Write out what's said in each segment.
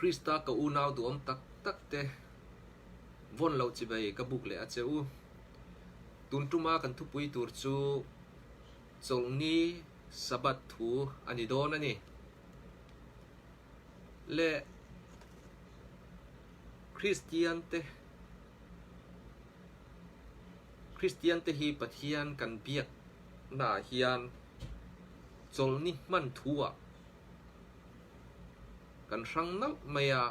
Krista ka unau duhawm tak tak te vawn loh chibai ka buk leh a che u. Tun tuma kan thupui tur chu Chawlhni Sabbath thu a ni dawn a ni. Le Kristian te Kristian te hi Pathian kan biak naah hian Chawlhni hman thu ah Kan hrang nauh mai a,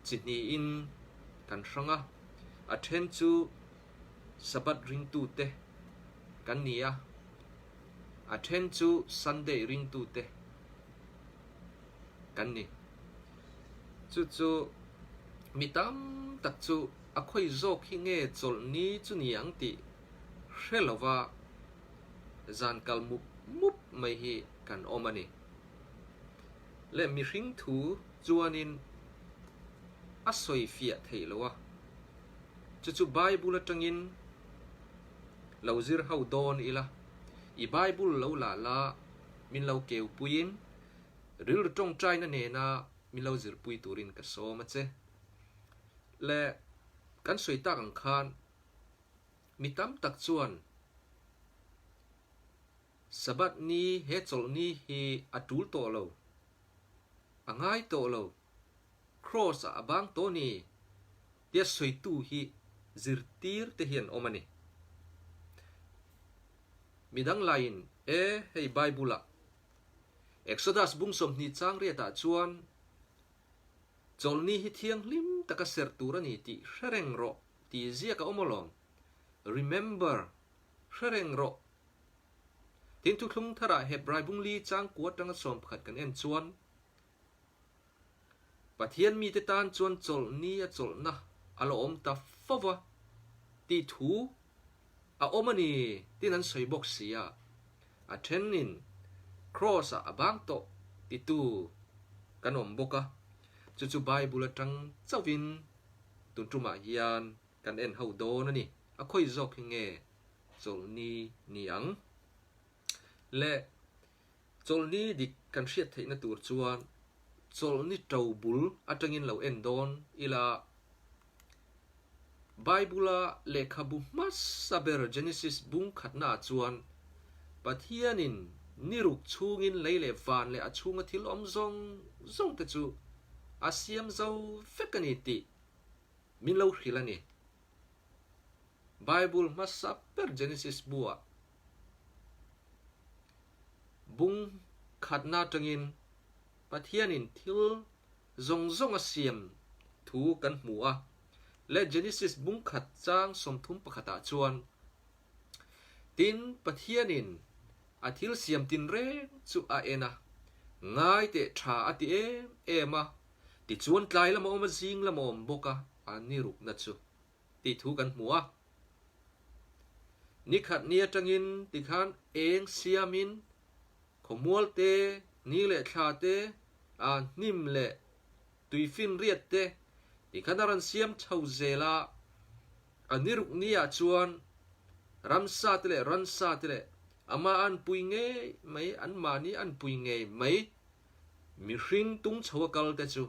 chi hnihin kan hrang a, a then chu Sabbath ringtute kan ni a, a then chu Sunday ringtute kan ni. Chu chu mi tam tak chu a khawi zawk hi nge chawlhni chu ni ang tih hre lova zan kal mup mup mai hi kan awm a ni. Leh mihring thu chuanin a sawi fiah theih lo a, chu chu Bible atangin lo zir ho dawn ila, i Bible lo lah la min lo keu puiin rilru tawngtaina nena min lo zirpui turin ka sawm a che. Leh kan sawi tak ang khan mi tam tak chuan Sabbath ni he chawlh ni hi a tul tawh lo, a ngai tawh lo, Kraws ah a bang tawh ni tia sawitu hi zirtir te hian awm a ni. Midang laiin e hei Bible ah Exodus bung 20 chang riat ah chuan chawlhni hi thianghlim taka serh tur a ni tih hre reng rawh tih ziak a awm alawm. Remember, hre reng rawh. Tin, thuthlung tharah Hebrai bung li chang kua atanga 11 kan en chuan, Pathian mite tan chuan chawlhni a chawlhna a la awm ta fo va tih thu a awm a ni tin an sawi bawk si a. A thenin Kraws-ah a bang tawh titu kan awm bawk a, chu chu Bible atang chauhin tun tumah hian kan en ho dawn a ni. A khawi zawk hi nge chawlhni ni ang? Le chawlhni dik kan hriat theihna tur chuan chawlhni to bul atangin lo en dawn ila Bible-a lehkhabu hmasa ber Genesis bung khatnaah chuan Pathianin ni ruk chhungin lei leh van leh a chhunga thil awm zawng zawng te chu a siam zo vek a ni tih min lo hrilh a ni. Bible hmasa ber Genesis bu-ah bung khatna atangin Pathianin thil zawng zawng a siam thu kan hmu a. Leh Genesis bung khat chang 31 ah chuan, Tin, Pathianin a thil siam tinreng chu a en a, ngai teh tha a ti em em a, Tichuan tlai lam a awm a, zing lam a awm bawk a, a ni rukna chu tih thu kan hmu a. Ni khat ni atangin tikhan eng siamin khawmual te, ni leh thla te, a hnim leh tuifinriat te tikhan a rawn siam chho zel a. A ni ruk ni ah chuan ramsa te leh ransa te leh amah an pui ngei mai, anmahni an pui ngei mai. Mihring tung chho a kal te chu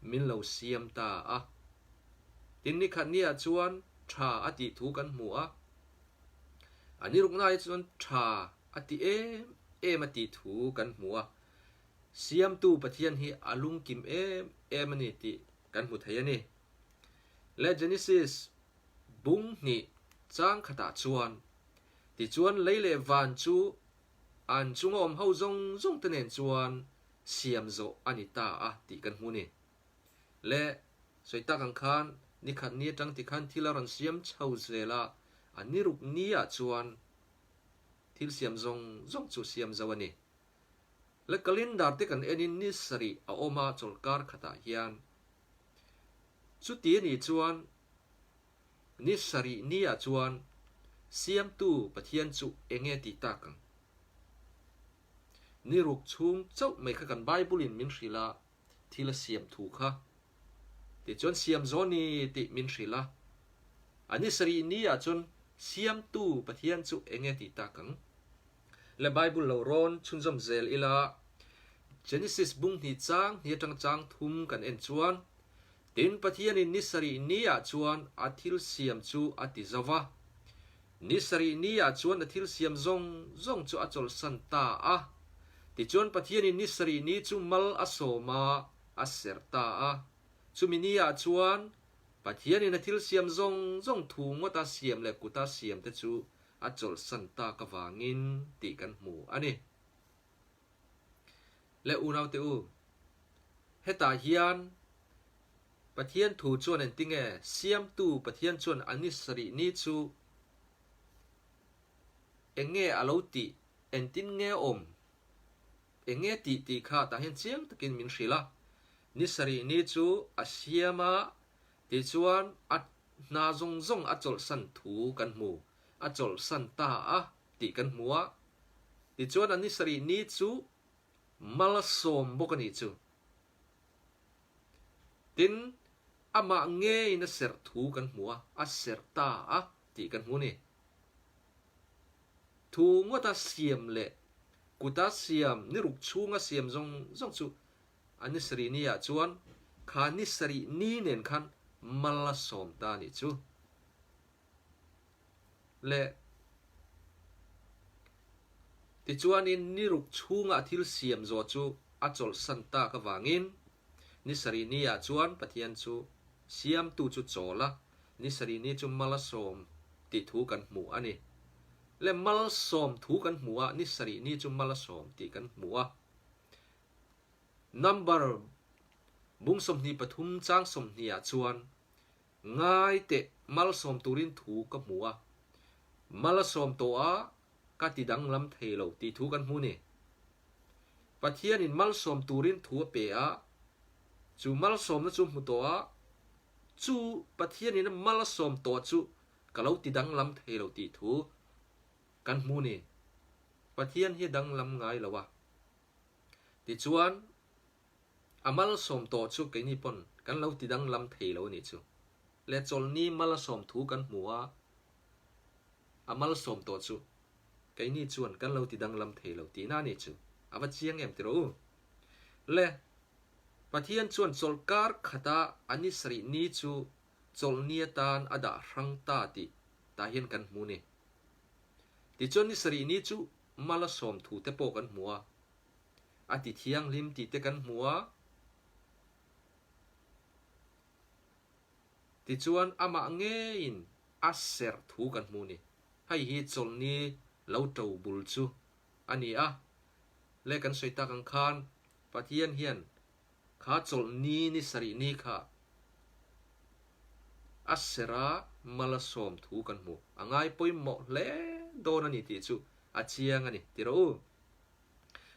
min lo siam ta a. Tin ni khat ni ah chuan tha a tih thu kan hmu a. A ni rukna hi chuan tha a ti em em a tih thu kan hmu a. Siamtu Pathian hi a lungkim em em a ni tih kan hmu thei a ni. Le Genesis bung hnih chang khatah chuan, Tichuan lei leh van chu An chunga awm ho zawng zawng te nen chuan siam zawh a ni ta a tih kan hmu ni. Le, sawi tak ang khan ni khat ni atang ti khan thil a rawn siam chho zel a, a ni ruk ni ah chuan thil siam zawng zawng chu siam zo a ni. Le calendar te kan en in ni sarih a awm a chawlhkar khatah hian. Chuti a nih chuan Ni sarih ni ah chuan Siamtu Pathian chu eng nge tih tak ang? Ni ruk chhung chauh mai kha kan Bible in min hrilh a, thil a siam thu kha. Tichuan siam zaw ni tih min hrilh a. A ni sarih ni ah chuan Siamtu Pathian chu eng nge tih tak ang? Le Bible lo rawn chhunzawm zel ila. Genesis bung hnih chang hnih atang chang thum kan en chuan, Tin, Pathianin ni sarih niah chuan a thil siam chu a ti zo va. Ni sarih niah chuan a thil siam zawng zawng chu a chawlhsan ta a. Tichuan Pathianin ni sarih ni chu mal a sawm a, a serh ta a. Chumi niah chuan Pathianin a thil siam zawng zawng thu ngawta siam leh kuta siam te chu a chawlhsan tak avangin tih kan hmu a ni. Le unaute u, hetah hian Pathian thu chuan engtinge Siamtu Pathian chuan a ni sarih ni chu eng nge a lo tih, engtin nge awm, eng nge tih tih kha tah hian chiang takin min hrilh a. Ni sarih ni chu a siam a, tichuan a hna zawng zawng a chawlhsan thu kan hmu, a chawlhsan ta a tih kan hmu a. Tichuan a ni sarih ni chu malsawm bawk a nih chu. Tin, amah ngeiin a serh thu kan hmu a, a serh ta a tih kan hmu a ni. Thu ngawta siam leh kuta siam, ni ruk chhunga siam zawng zawng chu a ni sarih ni ah chuan kha ni sarih ni nen khan mal a sawm ta a nih chu. Le tichuanin ni ruk chhunga thil siam zawh chu a chawlhsan tak avangin ni sarih ni ah chuan Pathian chu siamtu chu chawl a, ni sarih ni chu mal a sawm tih thu kan hmu a ni. Le mal sawm thu kan hmu a, ni sarih ni chu mal a sawm tih kan hmu a. Number bung 23 chang 20 ah chuan Ngai teh malsawm turin thu ka hmu a, mal a sawm tawh a ka ti danglam thei lo tih thu kan hmu ni. Pathianin malsawm turin thu a pe a, chu malsawmna chu hmu tawh a, chu Pathianin a mal a sawm tawh chu ka lo ti danglam thei lo tih thu kan hmu ni. Pathian hi a danglam ngai lo a. Tichuan, A malsawm tawh chu keini pawn kan lo ti danglam thei lo a nih chu. Le chawlhni mal a sawm thu kan hmu a, a malsawm tawh chu keini chuan kan lo ti danglam thei lo tihna a nih chu. A va chiang em tiraw u? Le Pathian chuan chawlhkar khata a ni sarih ni chu chawlhni atan a dah hrang ta tih tah hian kan hmu ni. Tichuan ni sarih ni chu mal a sawm thu te pawh kan hmu a. A ti thianghlim tih te kan hmu a. Tichuan amah ngeiin a serh thu kan hmu ni. Hei hi chawlhni lo to bul chu a ni a. Le kan sawi tak ang khan Pathian hian kha chawlhni ni sarih ni kha a serh a mal a sawm thu kan hmu. A ngai pawimawh hle dawn a ni tih chu a chiang a ni ti rawh u.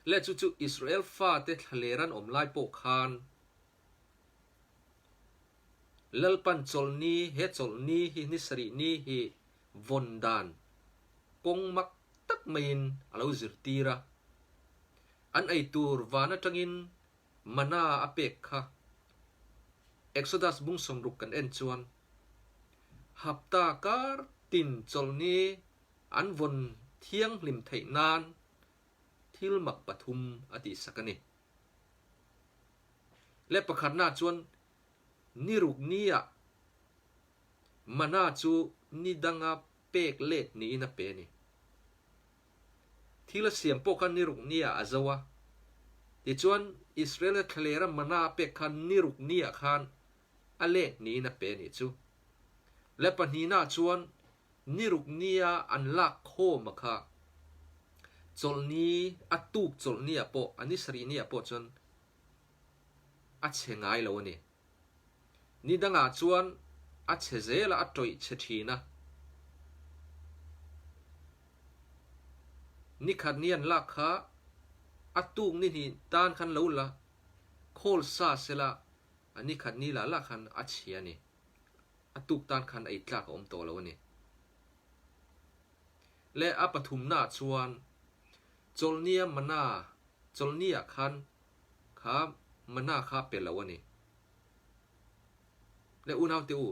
Leh chu chu Israel fate thlaler an awm lai pawh khan Lalpan chawlhni, he chawlhni hi ni sarih ni hi vawn dan kawng mak tak maiin a lo zirtir a. An ei tur van atangin mana a pek kha Exodus bung 60 kan en chuan hapta kar tin chawlhni an vawn thianghlim theih nan thil mak pathum a tihsak a ni. Le pakhatna chuan ni ruk niah mana chu ni danga pek let niin a pe a ni. Thil a siam pawh kha ni ruk niah a zo a. Tichuan Israel-a thlalera mana a pek kha ni ruk niah khan a let niin a pe a nih chu. Le pahnihna chuan Ni ruk nia an lak khawm a kha. Chawlhni, a tuk chawlhni ah pawh, a ni sarih ni ah pawh chuan a chhe ngai lo a ni. Ni dangah chuan a chhe zel a, a tawih chhe thin a. Ni khat ni an lak kha a tuk ni hnih tan khan lo la khawl sa sela a ni khat ni lah lah khan a chhia a ni. A tuk tan khan ei tlak a awm tawh lo a ni. Leh a pathumnaah chuan chawlhnia mana, chawlhniah khan kha mana kha pe lo a ni. Leh unaute u,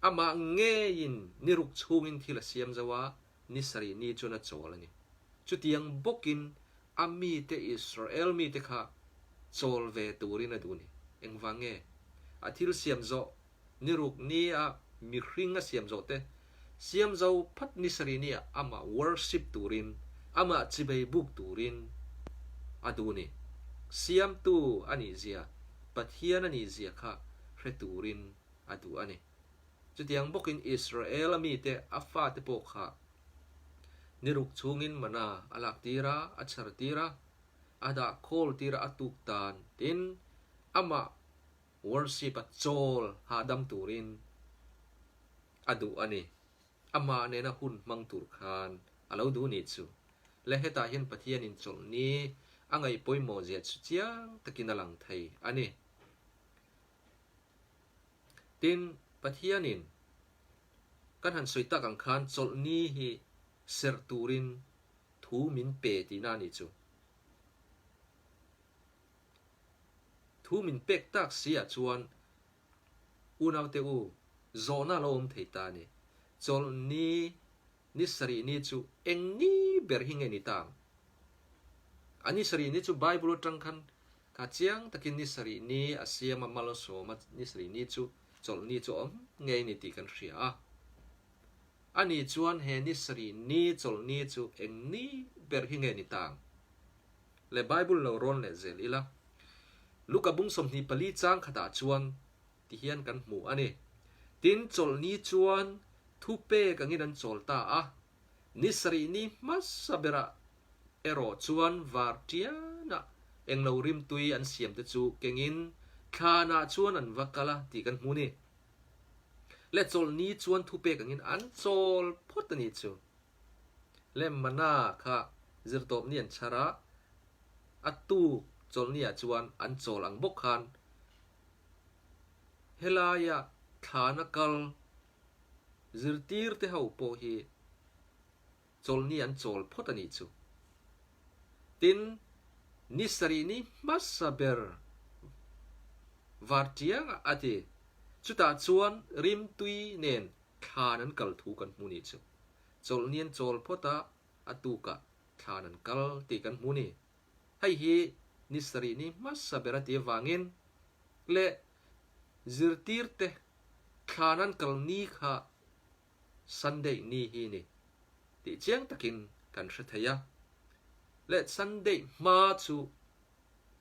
amah ngeiin ni ruk chhungin thil a siam zo a, ni sarih ni chuan a chawl a ni. Chutiang bawkin a mite Israel mite kha. Chawl ve turin a duh ni. Engvang nge? A thil siam zawh ni ruk nia mihring a siam zawh te siam zo phat ni sarih nia amah worship turin, amah chibei buk turin a duh ni. Siamtu a nih zia, Pathian a nih zia kha hre turin a duh a ni. Chutiang bawkin Israel-a mite a fate pawh kha ni ruk chhungin mana a lak tir a, a chhar tir a, a dah khawl tir a, a tuk tan tin amah worship a chawl hahdam turin a duh a ni. Amah nena hun hmang tur khan a lo duh ni chu. Le hetah hian Pathianin chawlhni a ngaih pawimawh zia chu chiang takin a lang thei a ni. Tin, Pathianin kan han sawi tak ang khan chawlhni hi serh turin thu min pe tihna a nih chu. Thu min pek tak si ah chuan unaute u zawhna a lo awm thei ta a ni. Chawlhni ni sarih ni chu eng ni ber hi nge ni ta ang? A ni sarih ni chu Bible atang khan kha chiang takin ni sarih ni a siam a, malsawm a ni sarih ni chu chawlhni chu a awm ngei ni tih kan hria a. A nih chuan he ni sarih ni chawlhni chu eng ni ber hi nge ni ta ang? Le Bible lo rawn leh zel ila. Luka bung 24 chang khatah chuan ti hian kan hmu a ni. Tin, chawlhni chuan thupek angin an chawl ta a. Ni sarih ni hmasa berah erawh chuan var tianah englo rimtui an siamte chu kengin thlanah chuan an va kal a tih kan hmu ni. Le chawlhni chuan thupek angin an chawl phawt a ni chu. Le mana kha zirtawpni an chhar a, a tuk chawlhniah chuan an chawl ang bawk khan Helaia thlana kal zirtirte ho pawh hi chawlhni an chawl phawt a nih chu. Tin, ni sarih ni hmasa ber var tiangah a ti. Chutah chuan rimtui nen thlan an kal thu kan hmu nih chu. Chawlhni an chawl phawt a, a tukah thlan an kal tih kan hmu ni. Hei hi ni sarih ni hmasa ber a ti avangin leh zirtirte thlan an kal ni kha Sunday ni hi ni tih chiang takin kan hre thei a. Leh Sunday hma chu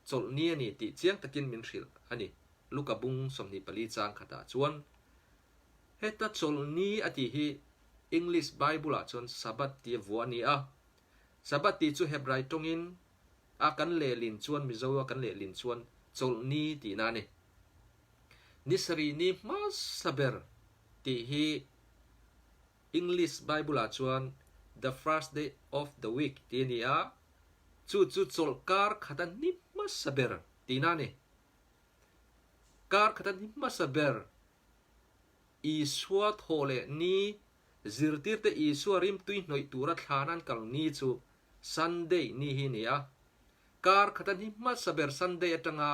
chawlh ni a ni tih chiang takin min hrilh a ni. Luka bung 24 chang khatah chuan heta chawlh ni a tih hi English Bible-ah chuan Sabbath tia vuah a ni a. Sabbath tih chu Hebrai tawngin a kan lehlin chuan Mizo a kan lehlin chuan chawlhni tihna a ni. Ni sarih ni hmasa ber tih hi English Bible ah chuan the first day of the week tih a ni a, chu chu chawlh kar khata ni hmasa ber tihna a ni. Kar khata ni hmasa ber Isua thawh leh ni Zirtirte Isua rimtui hnawih tura thlan an kal ni chu Sunday ni hi ni a. Kar khata ni hmasa ber Sunday atanga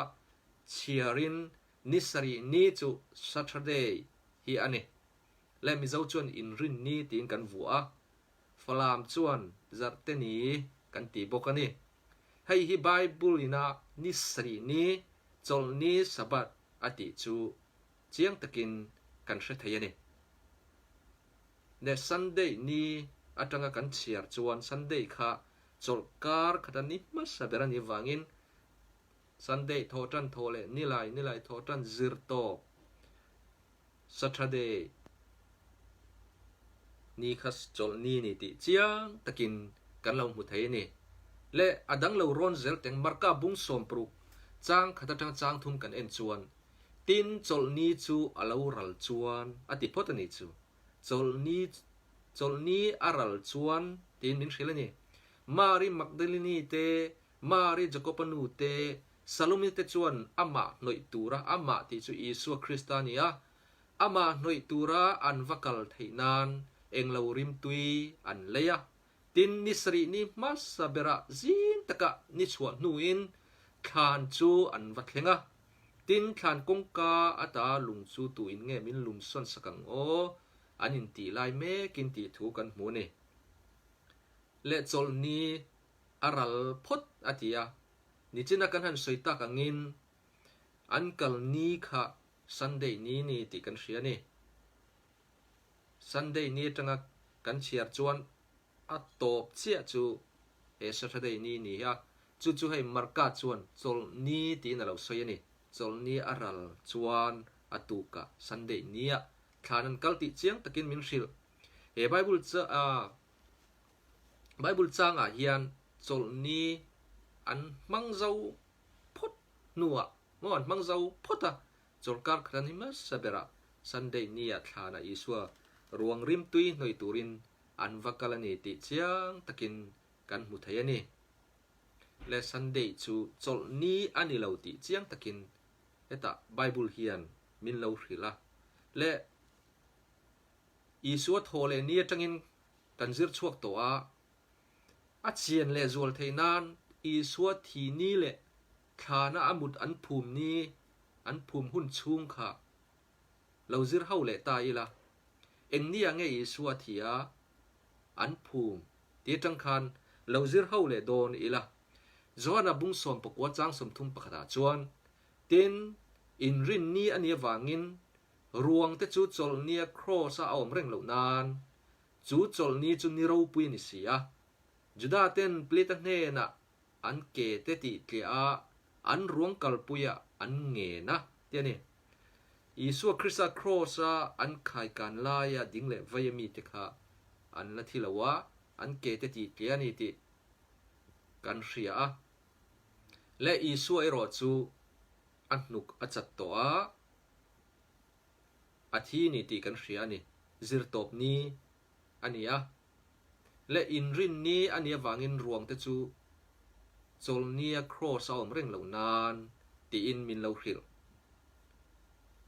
chhiarin ni sarih ni chu Saturday hi a ni. Le Mizo chuan inrin ni tiin kan vuah a, Falam chuan Zarhte ni kan ti bawk a ni. Hei hi Bible ina ni sarih ni, chawlh ni, Sabbath a tih chu chiang takin kan hre thei a ni. Ne Sunday ni atanga kan chhiar chuan Sunday kha chawlh kar khata ni hmasa ber a nih vangin Sunday thawhtan thawh leh nilai nilai thawhtan zir tawp Saturday ni kha chawlh ni ni tih chiang takin kan lo hmu thei a ni. Le a dang lo rawn zel teng Marka bung 60 chang khat atanga chang thum kan en chuan Tin, chawlhni chu a lo ral chuan a ti phawt a nih chu. Chawlhni, chawlhni a ral chuan tiin min hrilh a ni. Mari Magdalini te, Mari Jakoba nu te, Salome te chuan amah hnawih tura, amah tih chu Isua Krista a ni a, amah hnawih tura an va kal theih nan englo rimtui an lei a. Tin, ni sarih ni hmasa berah zing takah ni chhuah hnuin thlan chu an va thleng a. Tin, thlan kawngka ata lung chu tuin nge min lum sawn sak ang aw? An intih lai mekin tih thu kan hmu a ni. Leh chawlhni a ral phawt a ti a. Nichina kan han sawi tak angin an kal ni kha Sunday ni ni tih kan hria a ni. Sunday ni atanga kan chhiar chuan a tawp chiah chu he Saturday ni ni a, chu chu hei Marka chuan chawlhni tiin a lo sawi a ni. Chawlhni a ral chuan a tukah Sunday nia thlan an kal tih chiang takin min hrilh. He Bible Bible changah hian chawlhni an hmang zo phawt hnuah maw an hmang zo phawt a, chawlhkar khat an hi hmasa berah Sunday nia thlanah Isua ruang rimtui hnawih turin an va kal a ni tih chiang takin kan hmu thei a ni. Le Sunday chu chawlhni a ni lo tih chiang takin hetah Bible hian min lo hrilh a. Le Isua thaw leh ni atangin kan zir chhuak tawh a, a chian leh zual theih nan Isua thi ni leh thlana a mut an phum ni an phum hun chhung kha lo zir ho leh ta ila, eng nia nge Isua thi a an phum ti atang khan lo zir ho leh dawn ila. Johana bung 19 chang 31 ah chuan, Tin, inrin ni a nih avangin ruang te chu chawlhnia kraws-a a awm reng loh nan, chu chawlhni chu ni ropui a ni si a. Juda ten Pilate hnenah an ke te tih tliah a, an ruang kalpuiah an ngen a, ti a ni. Isua Krista kraws-a an khaikan laia ding leh vaia mite kha an la thi lo a, an ke te tih tliah a ni tih kan hria a. Leh Isua erawh chu a hnuk a chat tawh a, a thi ni tih kan hria a ni. Zirtawp ni a ni a. Leh inrin ni a nih avangin ruang te chu chawlhnia kraws a awm reng loh nan tiin min lo hrilh.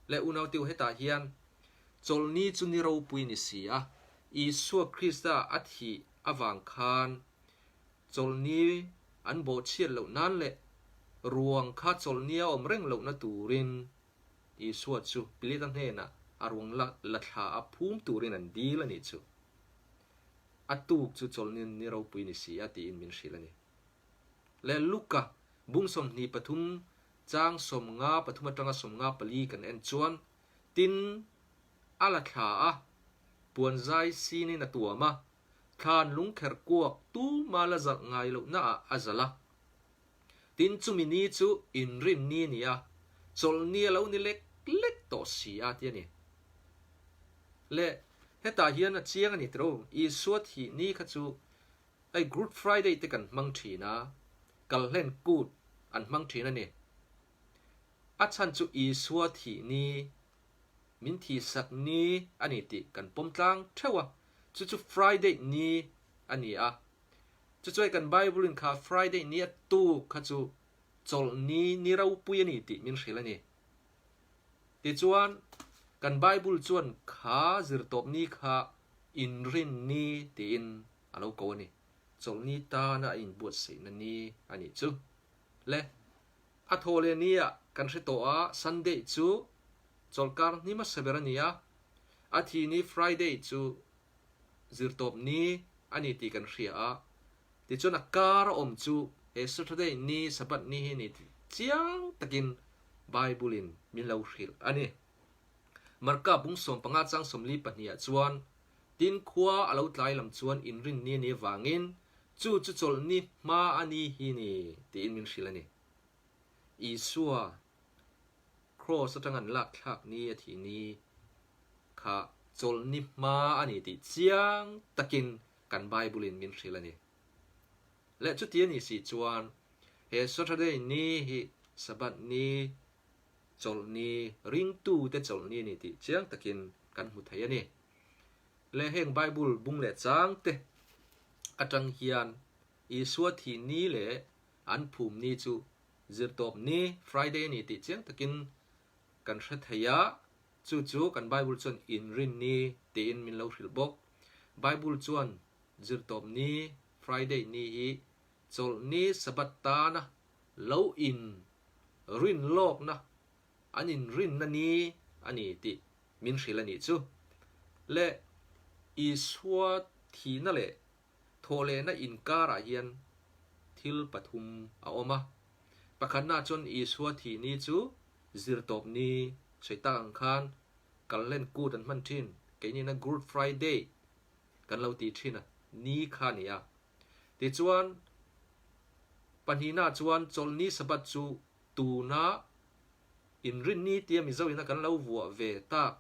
Leh unautiu hetah hian chawlhni chu ni ropui ni si a, Isua Krista a thih avang khan chawlhni an bawhchhiat loh nan leh ruang kha chawlhnia awm reng lohna turin Isua chu Pilata hnenah a ruang la la thla a phum turin an dil a nih chu. A tuk chu chawlhni ni ropui ni si a tiin min hrilh a ni. Leh Luka bung 23 chang 53 atanga 54 kan en chuan tin a la thla a, puan zai sinin a tuam a, thlan lungkherh kuak tuma la zalh ngai lohnaah a zalh a. Tin, chumi ni chu inrin ni a ni a, chawlhni a lo ni lek lek tawh si a ti a ni. Le, hetah hian a chiang a ni tiro, Isua thih ni kha chu hei Good Friday te kan hmang thin a, kalhlen kut an hmang thin a ni. A chhan chu Isua thih ni, min thihsak ni a ni tih kan pawm tlang theuh a, chu chu Friday ni a ni a. Chuchuai kan Bible in kha Friday ni a tuk kha chu chawlh ni ni ropui a ni tih min hrilh a ni. Tichuan, kan Bible chuan kha zirtawp ni kha inrin ni tiin a lo ko a ni. Chawlh ni tana a inbuatsaihna ni a nih chu. Le, a thaw leh ni ah kan hre tawh a, Sunday chu chawlhkar ni hmasa ber a ni a, a thi ni Friday chu zirtawp ni a ni tih kan hria a, tichuan a kar a awm chu he Saturday ni, Sabbath ni hi a ni tih chiang takin Bible in min lo hrilh a ni. Marka bung 15 chang 42 ah chuan, Tin khua a lo tlai lam chuan inrin ni a nih avangin chu chu chawlhni hma a ni hi ni tiin min hrilh a ni. Isua Kraws atang an lak thlak ni a thih ni kha chawlhni hma a ni tih chiang takin kan Bible in min hrilh a ni. Leh chuti a nih si chuan he Saturday ni hi Sabbath ni, chawlhni, ringtute chawlhni a ni tih chiang takin kan hmu thei a ni. Leh heng Bible bung leh chang te atang hian Isua thih ni leh an phum ni chu Zirtawp ni, Friday a ni tih chiang takin kan hre thei a, chu chu kan Bible chuan inrin ni tiin min lo hrilh bawk. Bible chuan Zirtawp ni, Friday ni hi chawlh ni Sabbath tana lo in rin lawkna, an inrinna ni a ni tih min hrilh a nih chu. Le Isua thihna leh Thawhlehna inkarah hian thil pathum a awm a. Pakhatna chuan Isua thih ni chu zirtawp ni sawi tak ang khan Kalhlen kut an hman thin, keinina Good Friday kan lo tih thin a ni kha a ni a. Tichuan, pahnihna chuan Chawlhni Sabbath chu tuna inrinni tia Mizo ina kan lo vuah ve tak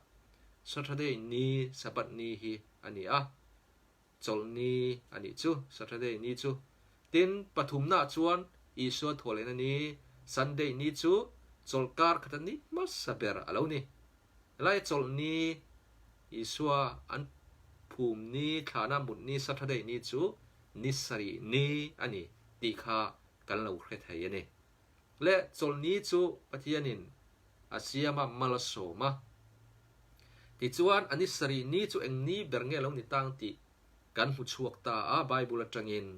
Saturday ni Sabbath ni hi a ni a. Chawlhni a nih chu, Saturday ni chu. Tin, pathumna chuan Isua thawhlehna ni, Sunday ni chu chawlhkar khata ni hmasa ber a lo ni. Helai chawlhni Isua an phum ni thlahna mut ni Saturday ni chu ni sarih ni a ni tih kha kan lo hre thei a ni. Le chawlhni chu Pathianin a siam a, mal a sawm a. Tichuan a ni sarih ni chu eng ni ber nge lo ni tang tih kan hmu chhuak ta a Bible atangin.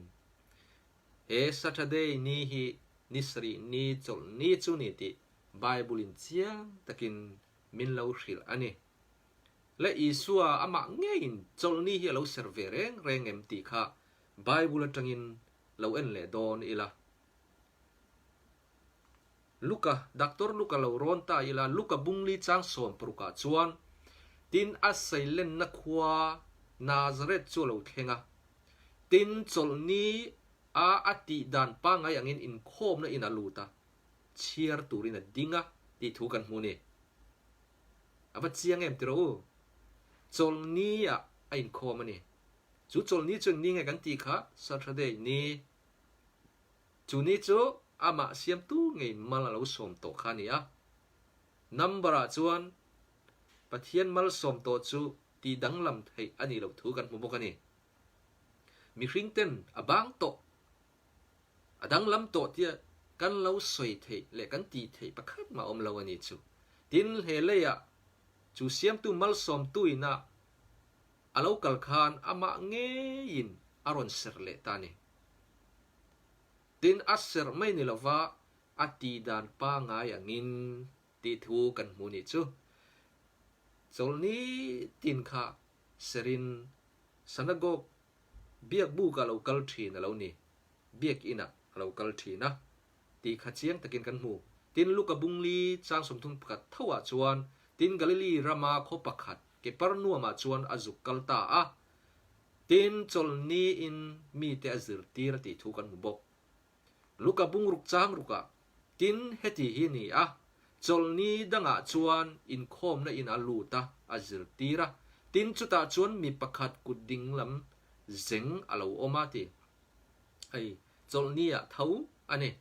He Saturday ni hi ni sarih ni chawlhni chu ni tih Bible in chiang takin min lo hrilh a ni. Le Isua amah ngeiin chawlhni hi a lo ser ve reng reng em tih kha Bible atangin lo en leh dawn ila. Luka, Doctor Luka lo rawn ta ila, Luka bungli chang sawm parukah chuan, Tin, a seilenna khua Nazareth chu a lo thleng a. Tin, chawlhni a a tih dan pangngai angin inkhawmna in a lut a, chhiar turin a ding a tih thu kan hmu ni. A va chiang em tiraw u? Chawlhni ah a inkhawm a ni. Chu chawlhni chu eng ni nge kan tih kha Saturday ni. Chu ni chu amah siamtu ngei mal a lo sawm tawh kha a ni a. Number ah chuan Pathian malsawm tawh chu tih danglam theih a nih loh thu kan hmu bawk a ni. Mihring ten a bang tawh, a danglam tawh tia kan lo sawi theih leh kan tih theih pakhat mah awm lo a ni chu. Tin, he leiah chu siamtu malsawmtu ina a lo kal khan amah ngeiin a rawn serh leh ta a ni. Tin, a serh mai ni lova a tih dan pangngai angin tih thu kan hmu nih chu. Chawlhni tin kha serhin Synagogue biakbuk ah lo kal thin a lo ni, biakinah a lo kal thin a tih kha chiang takin kan hmu. Tin, Luka bungli chang 31 thoah chuan tin Galili rama khaw pakhat Kepernuamah chuan a zuk kal ta a, tin chawlhniin mite a zirtir a tih thu kan hmu bawk. Luka bungruk chang rukah tin heti hi ni a, chawlhni dangah chuan inkhawmna in a lut a, a zirtir a, tin chutah chuan mi pakhat kut dinglam zeng a lo awm a ti. Hei chawlhniah tho a ni.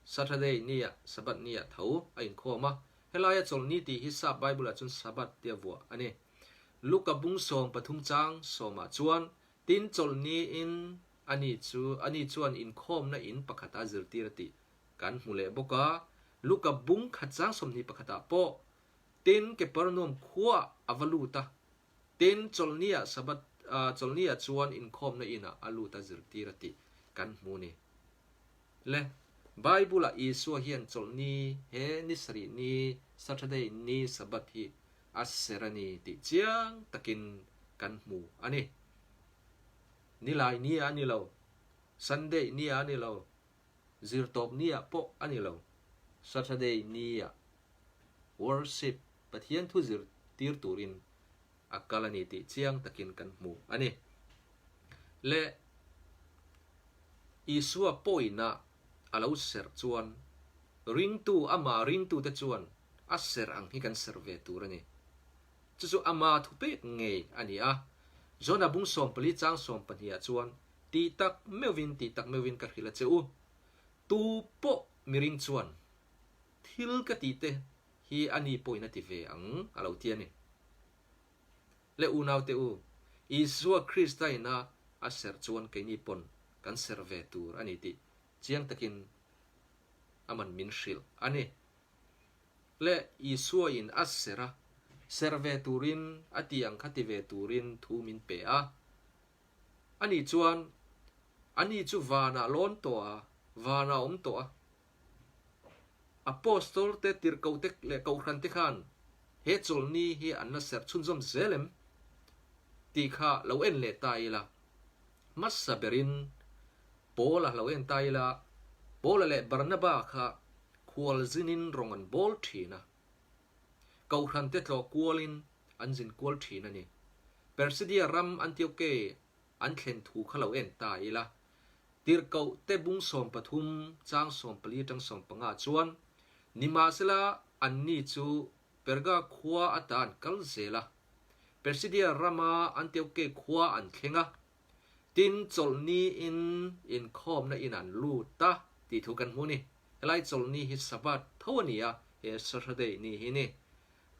Saturday niah, Sabbath niah tho a inkhawm a, helaia chawlhni tih hi Sap Bible-ah chuan Sabbath tia vuah a ni. Luka bung 13 chang sawmah chuan tin chawlhniin ani chu ani chuan inkhawmna in pakhata zirtir a tih kan hmu leh bawk a, Luka bung khat chang 21 ah pawh tin Kepernuam khuaah a va lut a, tin chawlhniah Sabbath chawlhniah chuan inkhawmna inah a lut a zirtir a tih kan hmu ni. Le, Bible-ah Isua hian chawlhni he ni sarih ni, Saturday ni, Sabbath hi a ser a ni tih chiang takin kan hmu a ni. Nilai ni ah a ni lo, Sunday ni ah a ni lo, Zirtawp ni ah pawh a ni lo, Saturday ni ah worship, Pathian thu zirtir turin a kal a ni tih chiang takin kan hmu a ni. Le Isua pawina a lo serh chuan ringtu ama ringtute chuan a serh ang hi kan serh ve tur a ni. Chu chu ama thupek ngei a ni a. Jona bung 14 chang 12 ah chuan tih tak meuhvin tih tak meuhvin ka hrilh a che u. Tu pawh miring chuan thil ka tih te hi a ni pawhin a ti ve ang a lo ti a ni. Le unaute u, Isua Krista ina a serh chuan keini pawn kan serh ve tur a ni tih chiang takin aman min hrilh a ni. Le Isua in a serh a, serh ve turin a ti ang kha ti ve turin thu min pe a. Ani chuan, Ani chu vanah lawn tawh a, vanah awm tawh a, Apostol te, tirhkoh te leh kohhran te khan he chawlhni hi an la serh chhunzawm zel em tih kha lo en leh ta ila. Hmasa berin Paul-a lo en ta ila. Paula leh Barnaba kha khualzinin rawng an bawl thin a. Kohhran te tlawh kualin an zin kual thin a ni. Persidia ram Antioke an thlen thu kha lo en ta ila. Tirhkoh te bung 13 chang 14 atang 15 chuan, Nimahsela anni chu Perga khua ata an kal zel a. Persidia rama Antioke khua an thleng a. Tin, chawlhni in inkhawmna in an lut a tih thu kan hmu a ni. Helai chawlhni hi Sabbath tho a ni a, he Saturday ni hi ni.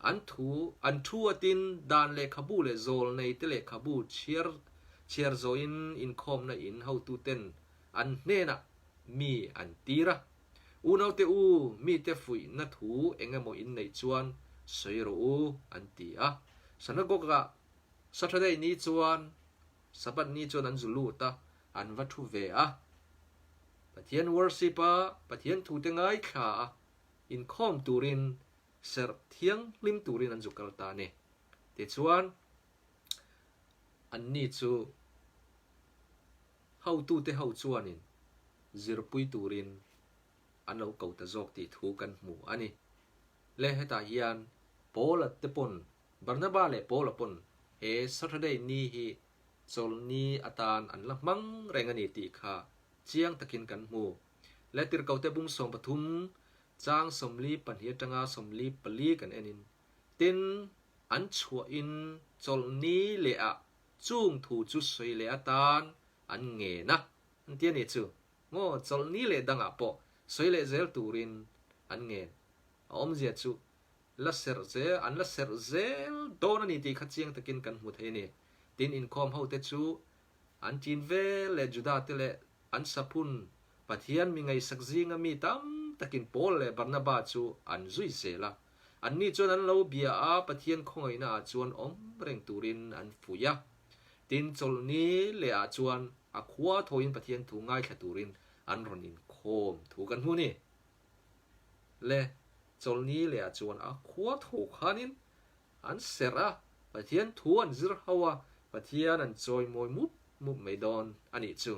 An thu an thu a tin dan lehkhabu leh zawlnei te lehkhabu chhiar chhiar zawhin inkhawmna in hotuten an hnenah mi an tir a. Unaute u, mite fuihna thu eng emaw in neih chuan sawi rawh u, an ti a. Synagogue-ah Saturday ni chuan Sabbath ni chuan an zu lut a, an va thu ve a. Pathian worship a, Pathian thute ngaithla a, inkhawm turin, serh thianghlim turin an zu kal ta a ni. Tichuan, anni chu hotute ho chuanin zirpui turin an lo ko ta zawk tih thu kan hmu a ni. Le hetah hian Paula te pawn Barnaba leh Paula pawn he Saturday ni hi chawlhni atan an la hmang reng a ni tih kha chiang takin kan hmu. Le Tirhkote bung 13 chang 42 atanga 44 kan enin, Tin, an chhuahin chawlhni lehah chung thu chu sawi leh atan an ngen a, an ti a ni chu. Maw chawlhni leh dangah pawh sawi leh zel turin an ngen. A awmzia chu la serh zel, an la serh zel dawn a ni tih kha chiang takin kan hmu thei a ni. Tin, inkhawm hote chu an chin vel leh Juda te leh an saphun Pathian mi ngaihsak zinga mi tam takin Paul leh Barnaba chu an zui zel a. Anni chuan an lo bia a, Pathian khawngaihna ah chuan awm reng turin an fuih a. Tin, chawlhni leh ah chuan a khua thawiin Pathian thu ngaithla turin an rawn inkhawm thu kan hmu a ni. Le chawlhni leh ah chuan a khua tho khanin an serh a, Pathian thu an zir ho a, Pathian an chawimawi mup mup mai dawn a nih chu.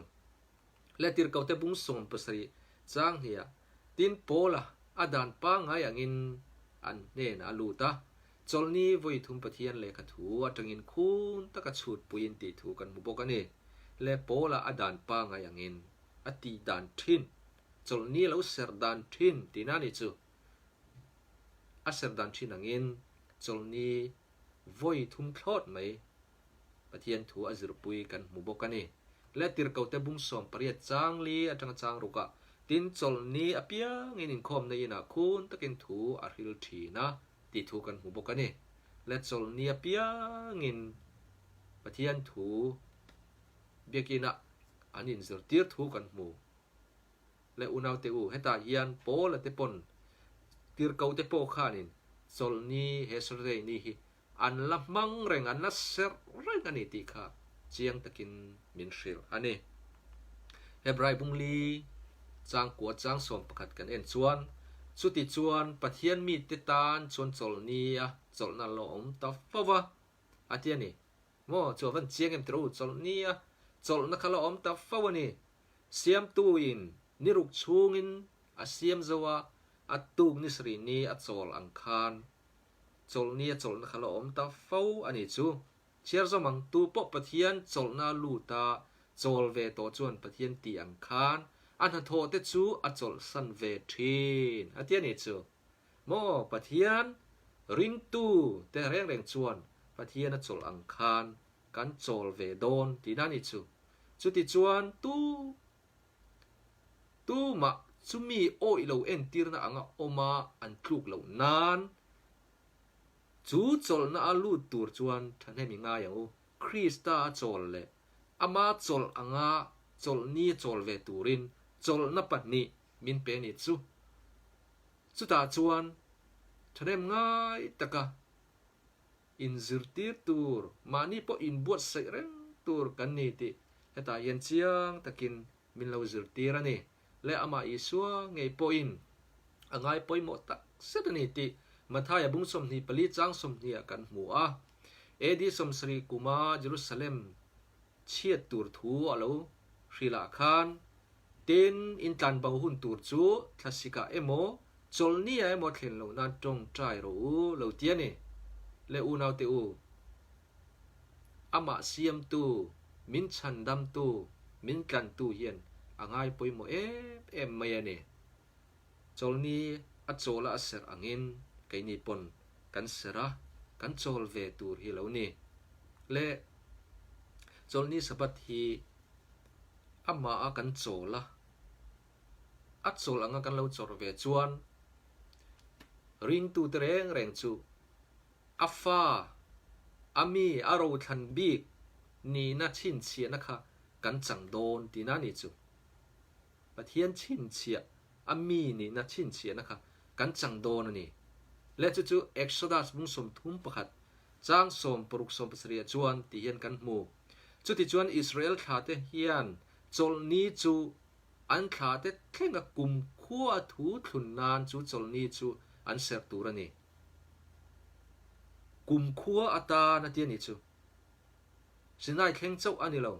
Le Tirhkohte bung 70 chang hniah tin Paula a dan pangngai angin an hnenah a lut a, chawlhni vawi thum Pathian lehkha thu atangin khun taka chhut puiin tih thu kan hmu bawk a ni. Le Paula a dan pangngai angin a tih dan thin Chawlhni a lo serh dan thin tihna a ni chu. A serh dan thin angin chawlhni vawi thum thlawt mai Pathian thu a zirpui kan hmu bawk a ni. Le Tirhkote bung 18 chang li atanga chang rukah tin chawlhni apiangin inkhawmna inah khun takin thu a hril thin a tih thu kan hmu bawk a ni. Le chawlhni apiangin Pathian thu biakinah an inzirtir thu kan hmu. Le unaute u, hetah hian Paula te pawn tirhkohte pawh khanin chawlhni he Saturday ni hi an la hmang reng, an la serh reng a ni tih kha chiang takin min hrilh a ni. Hebrai bungli changkua chang 11 kan en chuan, chuti chuan Pathian mite tan chuan chawlhni a chawlhna la awm ta fo va, a ti a ni. Maw, chu a van chiang em tiraw u, chawlhni a chawlhna kha la awm ta fo a ni. Siamtuin ni ruk chhungin a siam zo a, a tuk ni sarih ni a chawl ang khan chawlhni a chawlhna kha la awm ta fo a ni chu. Chhiar zawm ang, tu pawh Pathian chawlhna lut a chawl ve tawh chuan Pathian tih ang khan a hnathawh te chu a chawlhsan ve thin a ti a ni chu. Maw Pathian ringtu te reng reng chuan Pathian a chawlh ang khan kan chawl ve dawn tihna a ni chu. Chutichuan tu tumah chumi awih lo entirna anga awma an tluk loh nan chu chawlhna a lut tur chuan thahnem i ngai ang u. Krista a chawl leh ama chawlh anga chawlhni a chawl ve turin chawlhna pahnih min pe a ni chu. Chutah chuan thahnem ngai taka inzirtir tur, mahni pawh inbuatsaih reng tur kan ni tih hetah hian chiang takin min lo zirtir a ni. Le amah Isua ngei pawhin a ngai pawimawh tak zet a ni tih Mathaia bung 24 chang 20 ah kan hmu a. AD 70 kuma Jerusalem chhiat tur thu a lo hrilh ah khan. Tin, in tlanbo hun tur chu thlasikah emaw, chawlhniah emaw thlen loh nan tawngtai rawh u lo ti a ni. Le unaute u, amah siamtu, min chhandamtu, min tlantu hian a ngai pawimawh em em mai a ni. Chawlhni a chawla a serh angin keini pawn kan serh a, kan chawl ve tur hi lo ni. Le Chawlhni Sabbath hi amah a kan chawl a, a chawl anga kan lo chawrh ve chuan ringtute reng reng chu a fa, a mi, a rothlan bik nihna chhinchhiahna kha kan chang dawn tihna a ni chu. Pathian chhinchhiah, a mi nihna chhinchhiahna kha kan chang dawn a ni. Le chu chu Exodus bung 31, chang 60 70 ah chuan ti hian kan hmu. Chutichuan Israel thlate hian chawlhni chu an thlate thlenga kumkhua thu thlun nan chu chawlhni chu an serh tur a ni. Kumkhua atan a ti a ni chu. Sinai thleng chauh a ni lo.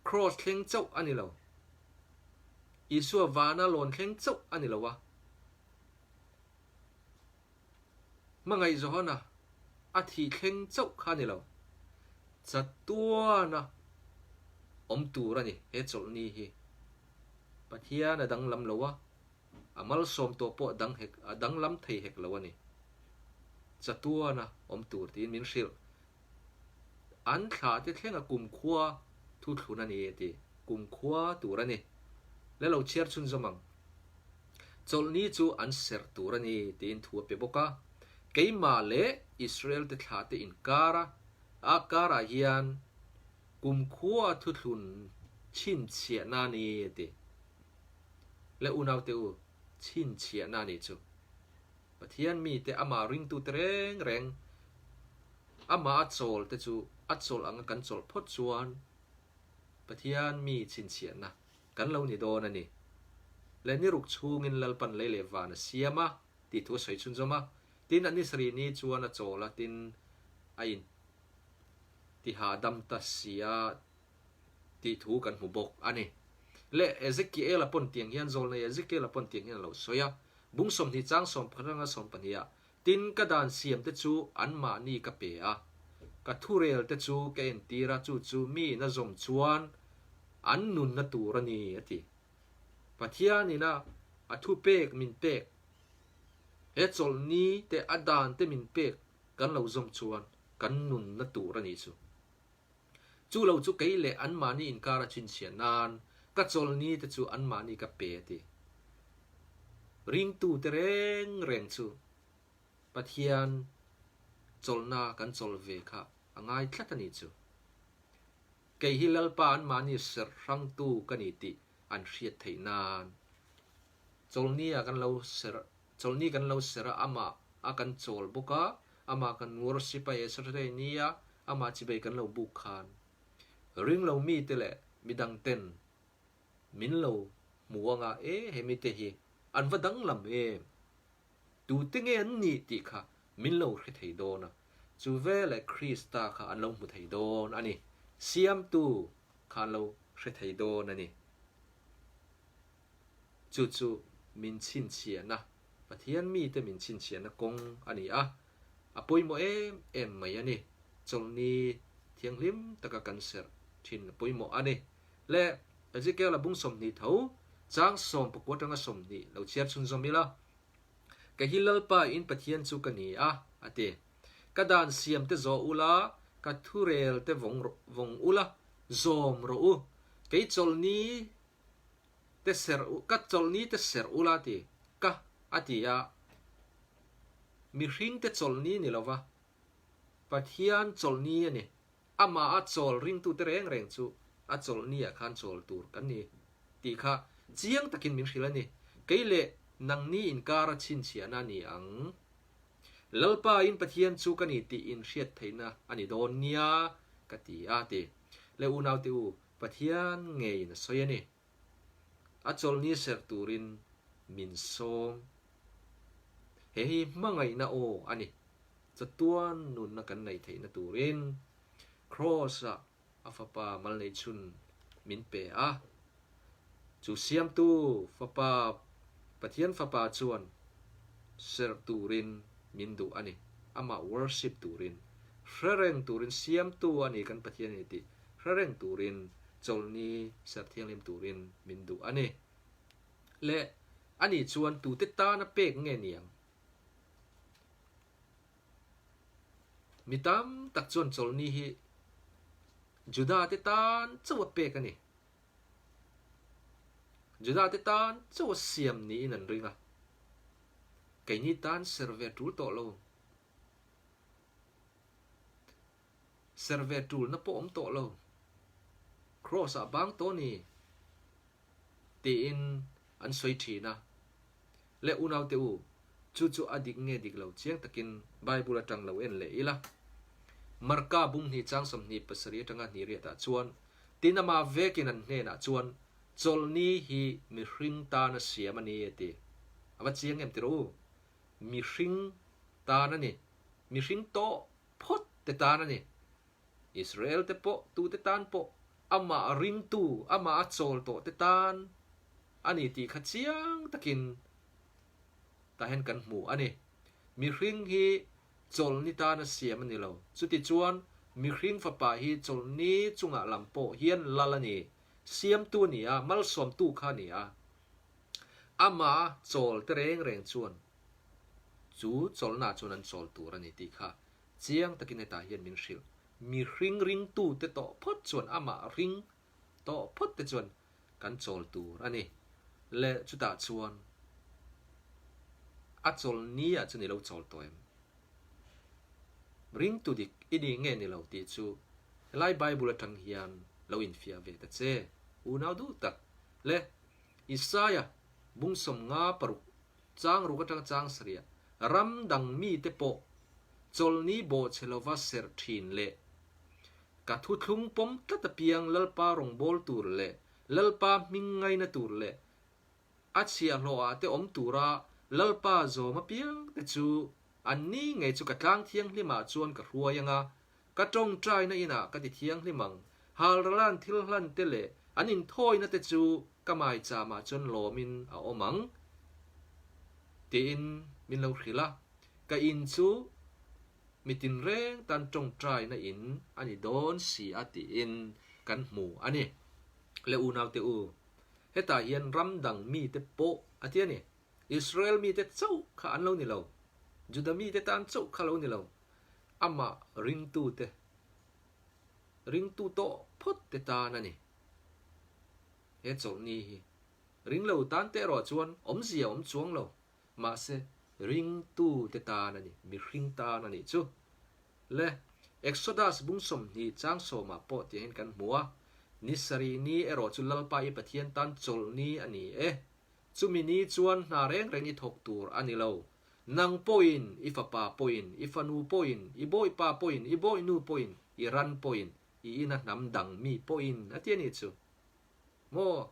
Kraws thleng chauh a ni lo. Isua vana lawn thleng chauh a ni lo a. Hmangaih Johana a thih thleng chauh kha a ni lo. Chatuana awm tur a ni he chawlhni hi. Pathian a danglam lo a, a malsawm tawh pawh dang hek a danglam thei hek lo a ni. Chatuana awm tur tiin min hrilh. An thlah te thlenga kumkhua thuthlun a ni a ti. Kumkhua tur a ni. La lo chhiar chhunzawm ang. Chawlhni chu an serh tur a ni tiin thu a pe bawk a. Keimah leh Israel te thlah te inkara a karah hian kumkhua thuthlun chhinchhiahna a ni a ti. Le unaute u, chhinchhiahna a nih chu. Pathian mite amah ringtute reng reng amah a chawl te chu a chawlh anga kan chawlh phawt chuan Pathian mi chhinchhiahna kan lo ni dawn a ni. Le ni ruk chhungin Lalpan lei leh van a siam a tih thu a sawi chhunzawm a, tin a ni sarih ni chuan a chawl a tin a in ti hahdam ta si a tih thu kan hmu bawk a ni. Le Ezekiel-a pawn tiang hian zawlnei Ezekiel-a pawn tiang hian a lo sawi a, Bung 20 chang 11 atanga 12 ah, Tin, ka dan siam te chu anmahni ka pe a, ka thurel te chu ka entir a, chu chu mi in a zawm chuan an nunna tur a ni, a ti. Pathianin a a thupek min pek, he chawlhni te a dan te min pek kan lo zawm chuan kan nunna tur a nih chu. Chu lo chu kei leh anmahni inkar a chhinchhiah nan ka chawlhni te chu anmahni ka pe a ti. Ringtute reng reng chu Pathian chawlhna kan chawlh ve kha a ngai tlat a nih chu. Kei hi Lalpa anmahni serh hrangtu ka ni tih an hriat theih nan chawlhni ah kan lo serh chawlhni kan lo serh a amah a kan chawl bawk a, amah kan worship a Saturday nia amah chibei kan lo buk khan ringlo mite leh midang ten min lo hmu anga e he mite hi an va danglam em tute nge an nih tih kha min lo hre thei dawn a chu veleh Krista kha an lo hmu thei dawn a ni siamtu kha an lo hre thei dawn a ni. Chu chu min chhinchhiahna, Pathian mite min chhinchhiahna kawng a ni a, a pawimawh em em mai a ni. Chawlhni thianghlim taka kan serh thin a pawimawh a ni. Le Ezekiel-a bung 20 tho, chang 19 atanga 20 lo chhiar chhunzawm ila, Ka hi Lalpa in Pathian chu ka ni a, a ti. Ka dan siam te zawh ula, ka thurel te vawng vawng ula, zawm rawh u. Kei chawlhni te serh u, ka chawlhni te serh ula ti, ka a ti a. Mihring te chawlhni ni lova, Pathian chawlhni a ni. Amah a chawl ringtute reng reng chu a chawlhni ah khan chawl tur kan ni tih kha chiang takin min hrilh a ni. Kei leh nangni inkar a chhinchhiahna a ni ang. Lalpa in Pathian chu ka ni tih in hriat theihna a ni dawn nia ka ti a ti. Le unaute u, Pathian ngeiin a sawi a ni. A chawlhni serh turin min sawm. He hi hmangaihna aw a ni. Chatuan nunna kan neih theihna turin Kraws-ah a Fapa mal neihchhun min pe a. Chu Siamtu Fapa, Pathian Fapa chuan serh turin min duh a ni. Amah worship turin, hre reng turin Siamtu a ni kan Pathian a ni tih hre reng turin chawlhni serh thianghlim turin min duh a ni. Le ani chuan tute tana pek nge niang? Mi tam tak chuan chawlhni hi Juda te tan chauh a pek a ni. Juda te tan chauh a siam niin an ring a, keini tan ser ve tul tawh lo. Ser ve tulna pawh awm tawh lo. Kraws ah bang tawh ni tiin an sawi thin a. Le unaute u, chu chu a dik nge dik lo chiang takin Bible atang lo en leh ila. Marka bunghnih chang 27 atanga hnih riatah chuan, Tin ama vekin an hnenah chuan, Chawlhni hi mihring tana siam a ni a ti. A va chiang em tiraw u? Mihring tan a ni. Mihring tawh phawt te tan a ni. Israel te pawh tute tan pawh amah ringtu, amah a chawl tawh te tan a ni tih kha chiang takin tah hian kan hmu a ni. Mihring hi chawlhni tan a siam a ni lo. Chutichuan mihring fapa hi chawlhni chungah lam pawh hian lal a ni, siamtu a ni a, malsawmtu kha a ni a. Amah a chawl te reng reng chuan chu chawlhnaah chuan an chawl tur a ni tih kha Chiang takin hetah hian min hrilh. Mihring ringtute tawh phawt chuan amah ring tawh phawt te chuan kan chawl tur a ni. Le chutah chuan a chawl ni ah chuan i lo chawl tawh em? Ringtu dik i ni nge ni lo tih chu helai Bible atang hian lo infiah ve ta che, unau duh tak. Le Isaiah bung 56 Chang ruk atanga chang sarih ram dang mite pawh chawlhni bawhchhe lova serh thin leh ka thuthlung pawm tlat apiang Lalpa rawngbâwl tur leh Lalpa hming ngaina tur leh a chhiahhlawhah te awm tura Lalpa zawm apiang te chu anni ngei chu ka tlang thianghlimah chuan ka hruai anga Ka tawngtaina inah ka ti thianghlim ang, halralan thil hlan te leh an inthawina te chu ka maicham ah chuan lawmin a awm ang, tiin min lo hrilh a. Ka in chu mi tinreng tan tawngtaina in a ni dawn si a tiin kan hmu a ni. Le unaute u, hetah hian ram dang mite pawh a ti a ni. Israel mite chauh kha an lo ni lo, Juda mite tan chauh kha lo ni lo, Amah ringtute, ringtu tawh phawt te tan a ni. He chawlhni hi ringlo tan te erawh chuan awmzia awm chuang lo, mahse ringtute tan a ni, mihring tan a nih chu. Le, Exodus bung 20 chang sawmah pawh tiang hian kan hmu a, Ni sarih ni erawh chu Lalpa i Pathian tan chawlhni a ni e. Chumi ni chuan hna reng reng i thawk tur a ni lo. Nang pawhin, i fapa pawhin, i fanu pawhin, i bawipa pawhin, i bawihnu pawhin, i ran pawhin, i ina hnam dang mi pawhin a ti a nih chu. Maw,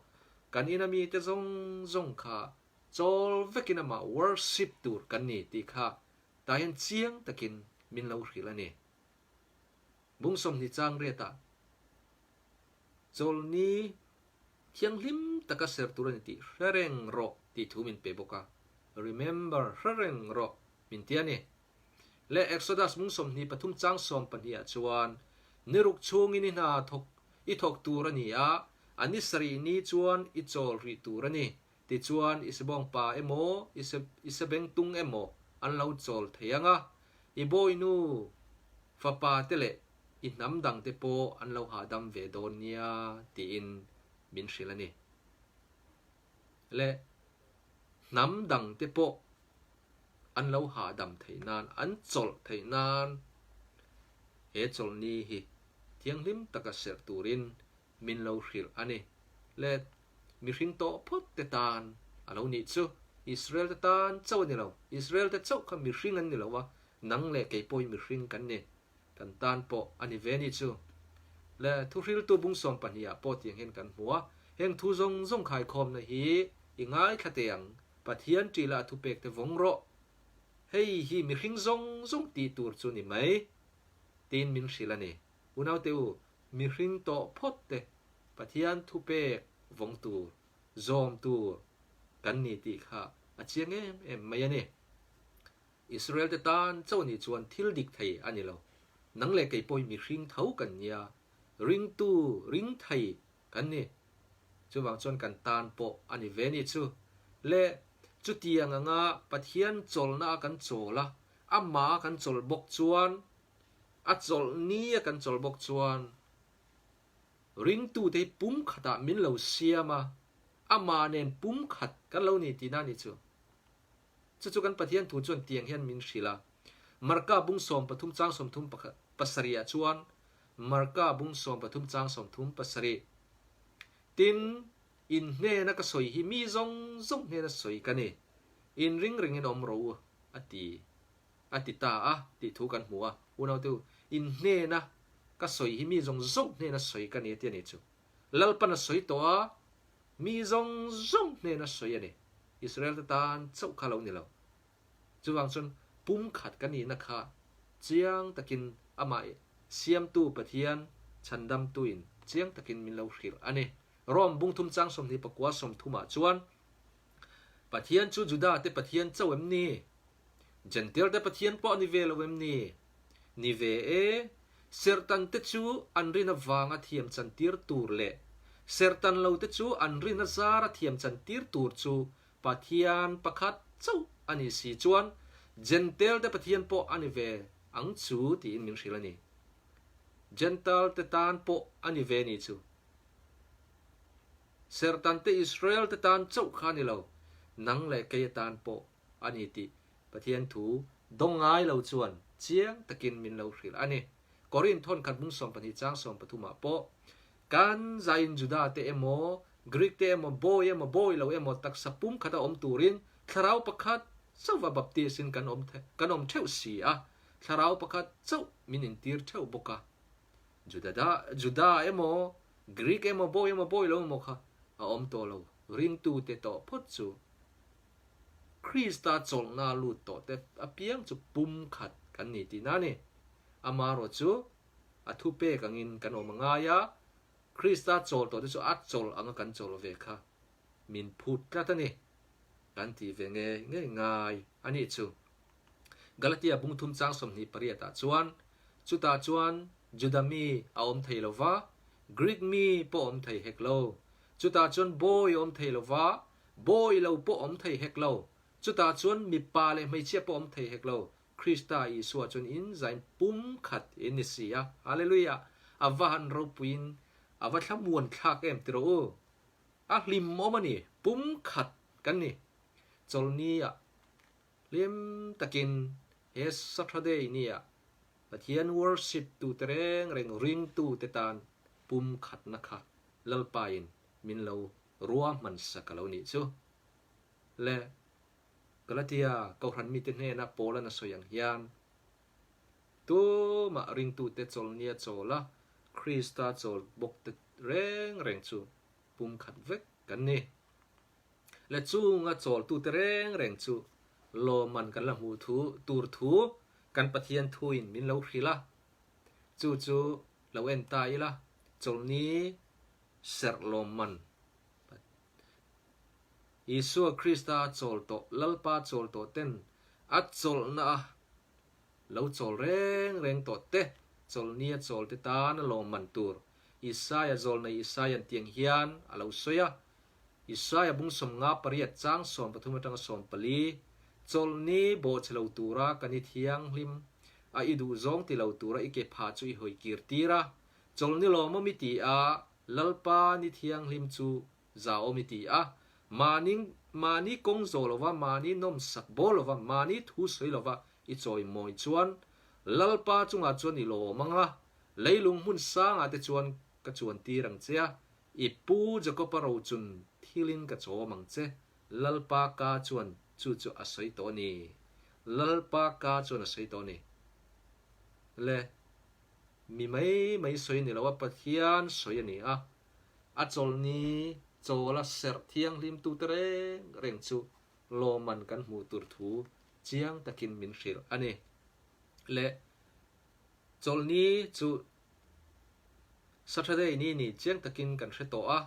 kan ina mite zawng zawng kha chawl vekin amah worship tur kan ni tih kha tah hian chiang takin min lo hrilh a ni. Bung 20 chang riatah chawlni Thianghlim taka ser tur a ni tih hre reng rawh tih thu min pe bawk a, Remember, hre reng rawh, min ti a ni. Leh Exodus mung 23 chang 12 ah chuan, Ni ruk chhungin i hna thawk i thawk tur a ni a, a ni sarih ni chuan i chawl rih tur a ni, tichuan i sebawngpa emaw, i sebengtung emaw an lo chawl thei ang a, i bawinu fapa te leh I hnam dangte pawh an lo hahdam ve dawn nia tiin min hrilh a ni. Le hnam dangte pawh an lo hahdam theih nan, an chawlh theih nan he chawlhni hi thianghlim taka serh turin min lo hrilh a ni. Le mihring tawh phawt te tan a lo nih chu Israel te tan chauh a ni lo. Israel te chauh kha mihring an ni lo a, nang leh kei pawh hi mihring kan ni. Kan tan pawh a ni ve ni chu. Le thuhriltu bung 12 ah pawh tiang hian kan hmu a, heng thu zawng zawng khaikhawmna hi i ngaithla teh ang, Pathian ṭih lah thupek te vawng rawh. Hei hi mihring zawng zawng tih tur chu ni mai, tiin min hrilh a ni. Unaute u, mihring tawh phawt te Pathian thupek vawng tur. Zawm tur kan ni tih kha a chiang em em mai a ni. Israel te tan chauh nih chuan thil dik thei a ni lo. Nang leh kei pawh hi mihring tho kan nia, ringtu ring thei kan ni. Chuvang chuan kan tan pawh a ni ve ni chu. Le chutiang anga Pathian chawlhna a kan chawl a, amah a kan chawlh bawk chuan, a chawlh ni a kan chawlh bawk chuan, Ringtute hi pumkhatah min lo siam a, amah nen pumkhat kan lo ni tihna a ni chu. Chu chu kan Pathian thu chuan tiang hian min hrilh a. Marka bung 13 chang 30 pasarihah chuan Marka bung 13 chang 37 Tin, in hnena ka sawi hi mi zawng zawng hnena sawi ka ni, inring rengin awm rawh u, a ti. A ti ta a tih thu kan hmu a, Unaute u, in hnena ka sawi hi mi zawng zawng hnena sawi ka ni a ti a ni chu. Lalpan a sawi tawh a, mi zawng zawng hnena sawi a ni. Israel te tan chauh kha lo ni lo. Chuvang chuan pumkhat ka nihna kha chiang takin amah Siamtu Pathian Chhandamtuin chiang takin min lo hrilh a ni. Rome bungthum chang 24 30 ah chuan Pathian chu Juda te Pathian chauh em ni? Jentail te Pathian pawh a ni ve lo em ni? Ni ve e, serhtan te chu an rin avanga thiam chantir tur leh serhtan lo te chu an rin azara thiam chantir tur chu Pathian pakhat chauh a ni si chuan Jentail te Pathian pawh a ni ve ang chu tiin min hrilh a ni. Jentail te tan pawh a ni ve ni chu. Serhtan te Israel te tan chauh kha a ni lo, nang leh kei atan pawh a ni tih Pathian thu dawng ngai lo chuan chiang takin min lo hrilh a ni. Korinth thawnkhat bung 12 chang 13 ah pawh, Kan zaiin Juda te emaw, Greek te emaw, bawi emaw, bawi lo emaw taksa pum khata awm turin thlarau pakhat chauhva baptis in kan awm kan awm theuh si a, thlarau pakhat chauh min intir theuh bawk a. Juda Juda emaw, Greek emaw, bawi emaw, bawi lo emaw kha a awm tawh lo, ringtute tawh phawt chu. Krista chawlhna lut tawh te apiang chu pumkhat kan ni tihna a ni. Amaherawh chu a thupek angin kan awm a ngai a, Krista chawl tawh te chu a chawlh anga kan chawl ve kha min phut tlat a ni. Kan tih ve ngei ngei ngai a nih chu. Galatia bung thum chang 28 ah chuan, Chutah chuan Juda mi a awm thei lo va, Greek mi pawh awm thei hek lo. Chutah chuan bawi a awm thei lo va, Bawi lo pawh awm thei hek lo. Chutah chuan mipa leh hmeichhia pawh awm thei hek lo. Krista Isua chuan in zain pumkhat in ni si a. Hallelujah! A va han ropuiin a va thlamuan thlak em ti rawh u. A hlimawm a ni. Pumkhat kan ni. Chawlhni-ah hlim takin he Saturday ni-ah Pathian worship tute reng reng ringtute tan pumkhatna kha Lalpain min lo ruahman sak a lo nih chu. Le Galatia Kohhran mite hnena Paula'n a sawi ang hian, Tumah ringtute chawlhnia chawl a, Krista chawl bawkte reng reng chu pumkhat vek kan ni. Le chunga chawltute reng reng chu lawmman kan la hmuh thu tur thu kan Pathian thuin min lo hrilh a. Chu chu lo en ta ila, chawlhni serh lawmman Isua Krista chawl tawh, Lalpa chawl tawh ten a chawlhna a lo chawl reng reng tawh te, chawlhnia chawl te tan a lawmman tur Isaia zawlnei Isaia'n tiang hian a lo sawi a, Isaia bung 58 chang 13 atanga 14, Chawlhni bawhchhe lo tura kan i thianghlim a, i duhzawng ti lo tura i ke phah chu i hawi kir tir a, Chawlhni lawmawm i ti a, Lalpa ni thianghlim chu zahawm i ti a, mahni mahni kawng zawh lova, mahni nawmsak bawl lova, mahni thu sawi lova i chawimawi chuan Lalpa chungah chuan i lawm ang a, leilung hmun sangah te chuan ka chuan tir ang che a, i pu Jakob-a rochun thilin ka chawm ang che, Lalpa ka chuan chu chu a sawi tawh a ni. Lalpa ka chuan a sawi tawh a ni. Le. Mi mai mai sawi ni lo a, Pathian sawi a ni a. A chawlhni chawla serh thianghlim tute reng reng chu lawmman kan hmuh tur thu chiang takin min hrilh a ni. Le chawlhni chu Saturday ni ni chiang takin kan hre tawh a.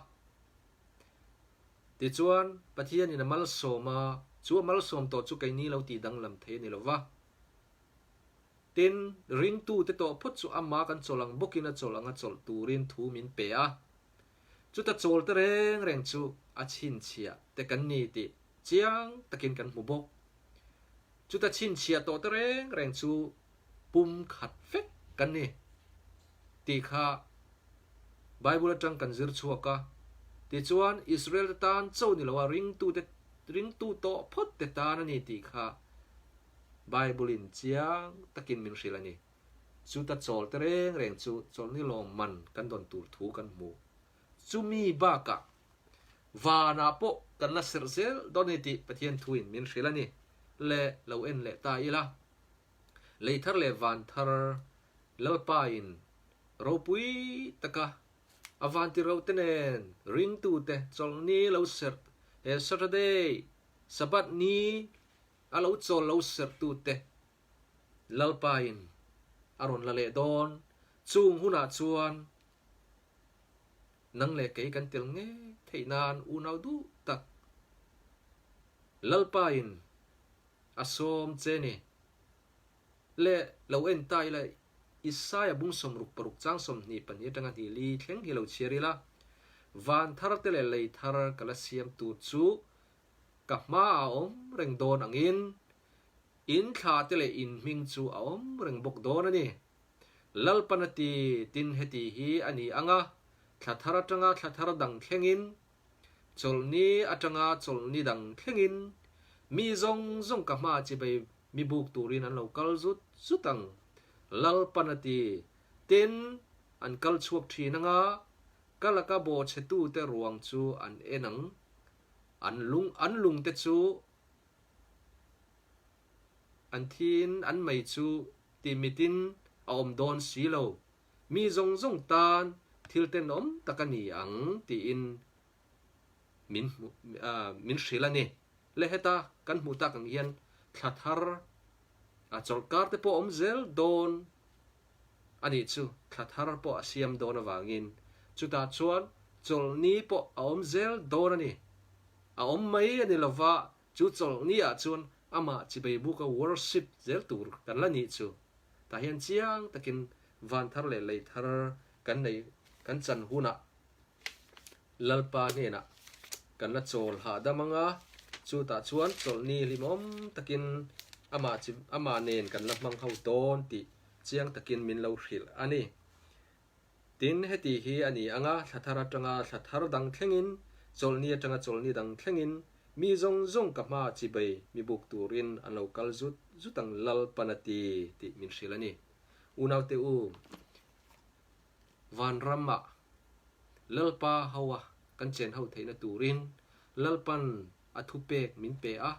Tichuan, Pathianin a malsawm a, chu a malsawm tawh chu keini lo tih danglam thei a ni lo va. Tin, ringtute tawh phawt chu ama kan chawlh ang bawkin a chawlh anga chawlh turin thu min pe a. Chuta chawlte reng reng chu a chhinchhiah te kan ni tih chiang takin kan hmu bawk. Chuta chhinchhiah tawhte reng reng chu pum khat vek kan ni tih kha Bible atang kan zir chhuak a. Tichuan, Israel te tan cho ni loa ringtute ringtu tawh phawt te tan a ni tih kha Bible in chiang takin min hrilh a ni. Chuta chawl te reng reng chu chawlhni lawm man kan dawn tur thu kan hmu. Chumi bakah vanah pawh kan la serh zel dawn a ni tih Pathian thuin min hrilh a ni. Le lo en leh ta ila. Lei thar leh van thar Lalpa in ropui taka a van ti ro te nen ringtute chawlhni lo serh he Saturday Sabbath ni a lo chawl lo serh tute Lalpa in a rawn la leh dawn chung hunah chuan nang leh kei kan tel ngei theih nan unau duh tak Lalpa in a sawm che ni. Le lo en ta ila Isaia bung 66 chang 22 atanga hnih li thleng hi lo chhiar ila, Van thar te leh lei thar ka la siam tur chu ka hma a awm reng dawn angin in thla te leh in hming chu a awm reng bawk dawn a ni. Lalpan a ti tin heti hi a ni ang a, thla thar atanga thla thar dang thlengin Chawlhni atanga chawlhni dang thlengin mi zawng zawng ka hma chibai mi buk turin an lo kal zut zut ang. Lalpan a ti. Tin, an kal chhuak thin anga ka laka bawhchhetute ruang chu an en ang. An lung an lungte chu an thiin an mei chu tihmitin a awm dawn si lo. Mi zawng zawng tan thil tenawm tak a ni ang tiin min hmu min hrilh a ni. Le heta kan hmuh tak ang hian thla thar a chawlhkar te pawh a awm zel dawn a nih chu, thla thar pawh a siam dawn avangin chutah chuan chawlhni pawh a awm zel dawn a ni. A awm mai a ni lova chu chawlhni ah chuan amah chibei buka worship zel tur kan la nih chu. Tah hian chiang takin van thar leh lei thar kan nei kan chan hunah Lalpa hnenah kan la chawl hahdam ang a, chutah chuan chawlhni hlimawm takin amah chi amah nen kan la hmang ho dawn tih chiang takin min lo hrilh a ni. Tin, heti hi a ni ang a, thla thar atanga thla thar dang thlengin, chawlhni atanga chawlhni dang thlengin, mi zawng zawng ka hma chibei mi buk turin an lo kal zut zut ang Lalpan a ti tih min hrilh a ni. Unaute u, vanramah Lalpa hoa kan chen ho theihna turin Lalpan a thupek min pe a,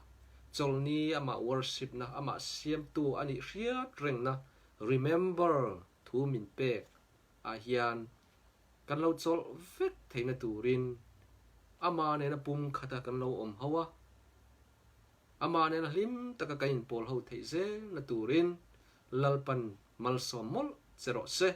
chawlhni amah worship-na, amah siamtu a nih hriat rengna, remember, Thu min pek ah hian kan lo chawlh vek theihna turin amah nena pum khata kan lo awm ho a, amah nena hlim taka kan inpawl ho theih zelna turin Lalpan malsawm mawlh che rawh se.